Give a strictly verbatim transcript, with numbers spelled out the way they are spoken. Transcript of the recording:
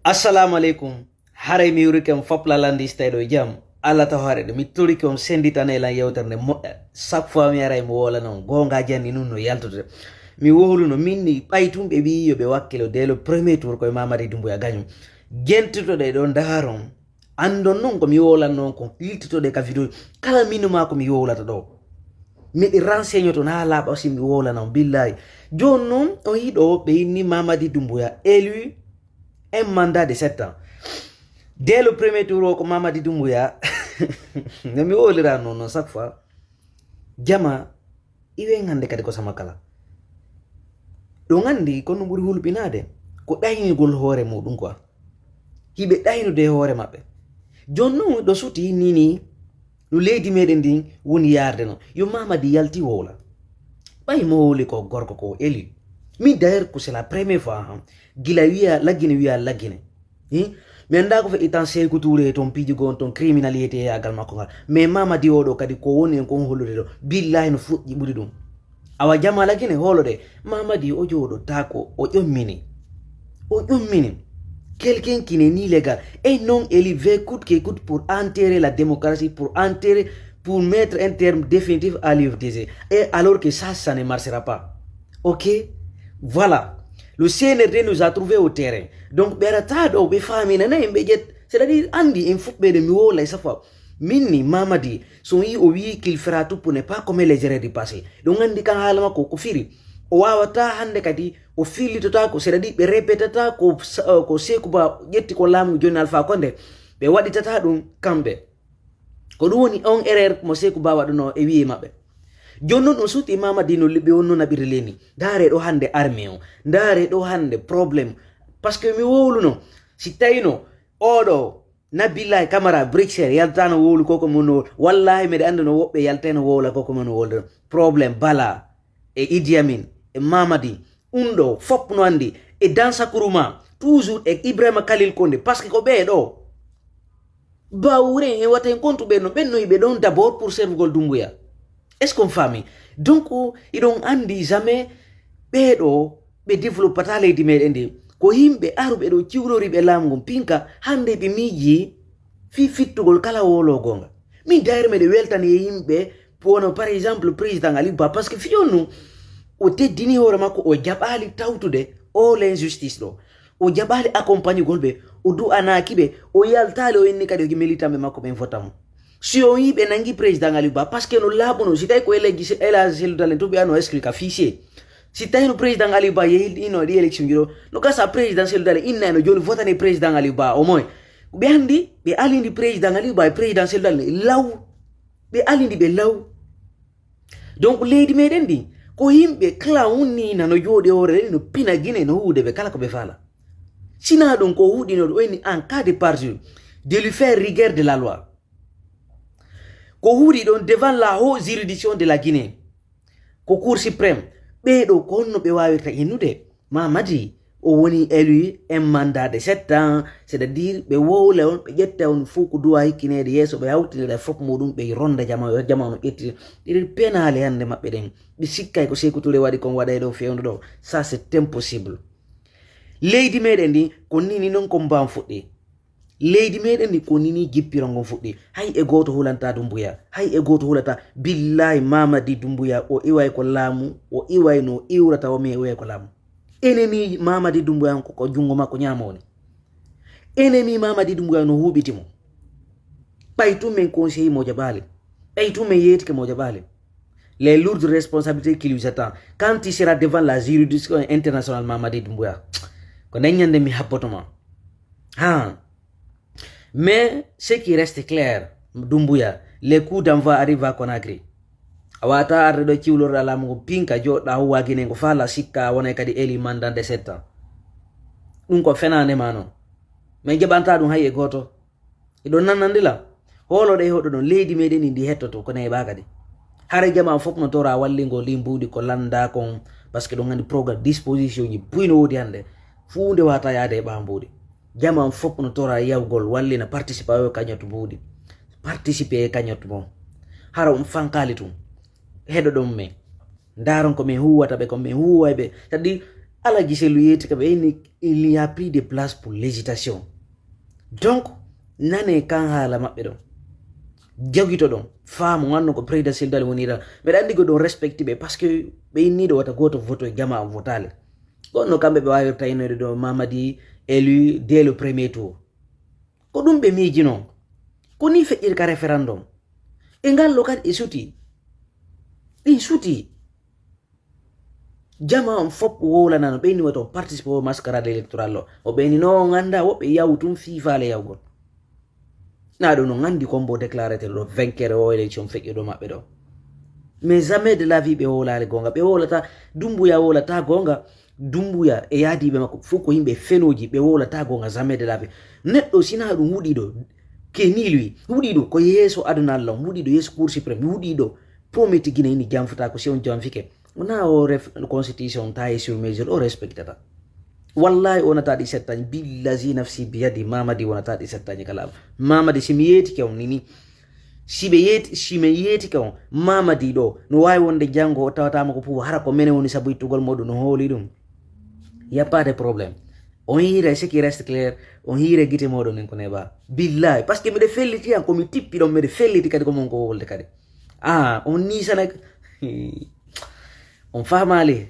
Assalamu aleykum. Haray mi yurike on fop lalandi si tawi ɗo e jam. Allah taw haare ɗo mi torike on senditane lan yewtere nde moƴƴa. Chaque fois mi aray mo wola non gonga janni nun no yaltude. Mi wowluno min ni ɓay tun ɓe wiyi yo ɓe wakkilo dès le premier tour koye Mamadi Doumbouya gaño. Jentutoɗe ɗo ndaron. Andon non ko mi wolan non ko liltutoɗe ka vidéo kala minu ma ko mi wowlata ɗo. Miɗi renseignoto na laaɓa si mi wowlana on billahi. Joni non on yiɗo ɓe inni Mamadi Doumbouya élu un mandat de sept ans. Dès le premier tour o ko Mamadi Doumbouya. No mi wolira non non chaque fois. Jama iwen hande kadi ko sama kala. Ɗon andi ko no ɓuri hulɓinade ko ɗaynigol hoore muɗum quoi. Hiɓe ɗaynude hoore maɓɓe. Joni non ɗo suti nini no leydi meɗen ndin woni yarde no yo Mamadi yalti wowla. Ɓay mo wowli ko gorko ko eli. Min d'ailleurs ko c'est la première fois han gila wiya laggine wiya laggine. Hi? Mi annda ko feƴƴi tan Seeku Tuure e toon piiji goo on toon criminalité e yaagal makko ngal. Mais Mamadi oɗo kadi ko woni en kon hollude ɗo. Billahi no fuɗɗi ɓuri ɗum. Awa jamala gine holo de Mamadi o jooɗo tako o ƴommini. O ƴommini. Quelqu'un qui n'est ni légal et non élu veut coûte que coûte pour enterrer la démocratie, pour enterrer, pour mettre un terme définitif à l'U F D G. Et alors que ça, ça ne marchera pas. Ok? Voilà. Le C N R D nous a trouvé au terrain. Donc ɓe arata ɗo ɓe faminana en ɓe ƴet c'est-à-dire andi en fuɗɓeɗe mi wowlay safa. Min ni Mamadi so yi o wi qu'il fera tout pour ne pas commettre les erreurs du passé. Ɗum andi kan haala makko ko firi o wawata hande kadi o fillitota ko c'est-à-dire ɓe répétata ko ko Seku Ba ƴetti ko laamu joni Alpha Condé ɓe waɗitata ɗum kamɓe. Ko ɗum woni on erreur mo Seku Ba waɗuno e wiye maɓɓe. Joni non ɗum suuti Mamadi no ɓe wonno naɓirde leni. Ndaare ɗo hande armée o. Ndaare ɗo hande problème. Parce que mi wowluno si tawino oɗo Nabillahi Camara Bruxelles yaltano wowlu koko mun no wallahi meɗe anda no woɓɓe yalteno wowla koko mun no wowla problème Bala e Idi Amin e Mamadi. Ɗum ɗo fop no andi e Dansa Kuruma toujours e Ibrahima Khalil Konde parce que ko ɓe ɗo. Bawuren en wata en kontu ɓen no ɓen no yiɓe ɗon d'abord pour servugol Dumbuya. Est-ce qu'on fami? Donc iɗon andi jamais ɓeɗo ɓe développata leydi meɗen ndi ko yimɓe aruɓe ɗo ciwloriɓe laamu ngun pinka hande ɓe miiji fi fittugol kala wolo gonga. Min dayre meɗe weltani e yimɓe wono par exemple président Aliou Ba parce que fiyon nu o teddini hoore makko o jaɓali tawtude o l'injustice ɗo. O jaɓali accompagnugol ɓe o du'anaki ɓe o yaltali o inni kadi oki militanɓe makko ɓen vota mo. Si on yi ɓe nangi président Aliou Ba parce que no laaɓuno si tawi ko élagi élage seludalen to ɓe ano exclu ka fichier. Si tawi no président Aliou Ba yehi ino ɗi élection ji ɗo no gasa président seludalen innayno joni votane président Aliou Ba au moins ɓe andi ɓe alindi président Aliou Ba e président seludalen law. Ɓe alindi ɓe law. Donc leydi meɗen ndi ko yimɓe clown ni nano jooɗi hoore ɗen no pina Guinée no huude ɓe kala ko ɓe faala. Sina ɗum ko huuɗino ɗo woni en cas de parjure de lui faire rigueur de la loi. Ko huuɗi ɗon devant la haute juridiction de la Guinée ko cour suprême. Ɓeɗo ko honno ɓe wawirta innude Mamadi o woni élu un mandat de sept ans c'est-à-dire ɓe wowla on ɓe ƴetta on fof ko duwa hikkineede yeeso ɓe hawtinira fof muɗum ɓe ronda jama yo jama no ƴetti ɗiɗi penaale hannde maɓɓe ɗen. Ɓe sikkay ko Seku Touré waɗi kon waɗay ɗo fewndo ɗo. Ça c'est impossible. Leydi meɗen ndi ko nini noon ko mbam fuɗɗi. Leydi meɗen ndi ko nini jippiro ngon fuɗɗi. Hay e gooto hulanta Dumbuya. Hay e gooto hulata. Billahi Mamadi Dumbuya o iway ko laamu o iway no iwrata o mi iway ko laamu. Enemi Mamadi Dumbuya on ko junngo makko ñaamo woni. Enemi Mamadi Dumbuya no huuɓiti mo. Ɓay tun men conseil mo jaɓaali. Ɓay tun men yeetike mo jaɓaali. Les lourdes responsabilités qui lui attend quand il sera devant la juridiction internationale Mamadi Dumbuya. Ko nden ñande mi habboto ma. Ha. Mais ce qui reste clair, Dumbuya, les coups d'envoi arrivent à Conakry. A wata arde ɗo ciwlorɗa laamu ngu pinka joɗɗa huwa Guinée ngu faala sikka a wonay kadi élu mandat de sept ans. Ɗum ko fenande ma noon. Min jaɓanta ɗum hay e gooto. Iɗon nanandi la? Hooloɗe e hoɗo ɗon leydi meɗen ndi hettoto ko neeɓa kadi. Hare jama fof no tora wallingol ɗi mbuuɗi ko landa kon parce que ɗon andi programme disposition ji buy no woodi hannde. Fuu nde wata yaade e ɓa mbuuɗi. Jama fof no tora yawgol wallina participa o e cagnotte mbuuɗi. Participe e cagnotte mo. Hara on fankali tun. Heɗo ɗon men. Ndaron ko min huwata ɓe ko min huway ɓe kadi. Ala gise lu yeeti ka ɓe inni il n'y a plus de place pour l'hésitation. Donc nane kan haala maɓɓe ɗon, jogito ɗon faamu, ganno ko président Cellou Dalein woni ɗa. Mbeɗa anndi ko ɗon respecti ɓe parce que ɓe inniɗo wata gooto voto e jama on votaali. Gonno kamɓe ɓe waawirta innoyde ɗo Mamadi élu dès le premier tour. Ko ɗum ɓe miiji noon. Ko ni feƴƴiri ka référendum. E ngallo kadi e suti. Ɗin suti. Jama on fof wowlanano ɓeyni wato participe o mascarade électoral o. O ɓeyni no on annda woɓɓe yawu tun fii faale yawgol. Na ɗum no nganndi kombo déclaré te ɗo vainqueur o élection feƴƴo ɗo maɓɓe ɗo. Mais jamais de la vie ɓe wowlaali goonga. Ɓe wowlata, Dumbuya wowlata goonga. Dumbuya e yaadiiɓe makko fof ko yimɓe fenooji, ɓe wowlata goonga jamais de la vie. Neɗɗo sina ɗum wuɗiɗo, ke ni lui, wuɗiɗo ko yeeso aduna Allah, wuɗiɗo yeeso Cour suprême, wuɗiɗo prometi Guinée ini janfata ko si on janfike. Wona o ref constitution taye sur mesure o respectata. Wallahi wonata ɗi settañi, billazi nafsi biyadi, Mamadi wonata ɗi settañi kala. Mamadi si mi yeetike on nini, si ɓe yeeti, si mi yeetike on, Mamadi ɗo no waawi wonde janngo o tawatama ko pouvoir, hara ko menen woni sabu ittugol moɗum no hooli ɗum. Y a pas de problème. On hiire ce qui reste clair, on hiire gite moɗon en ko neba. Billahi, parce que miɗe felliti an ko mi tippi ɗon, miɗe felliti kadi ko mon ko wolde kadi. Ah, on nisana. On faamaali.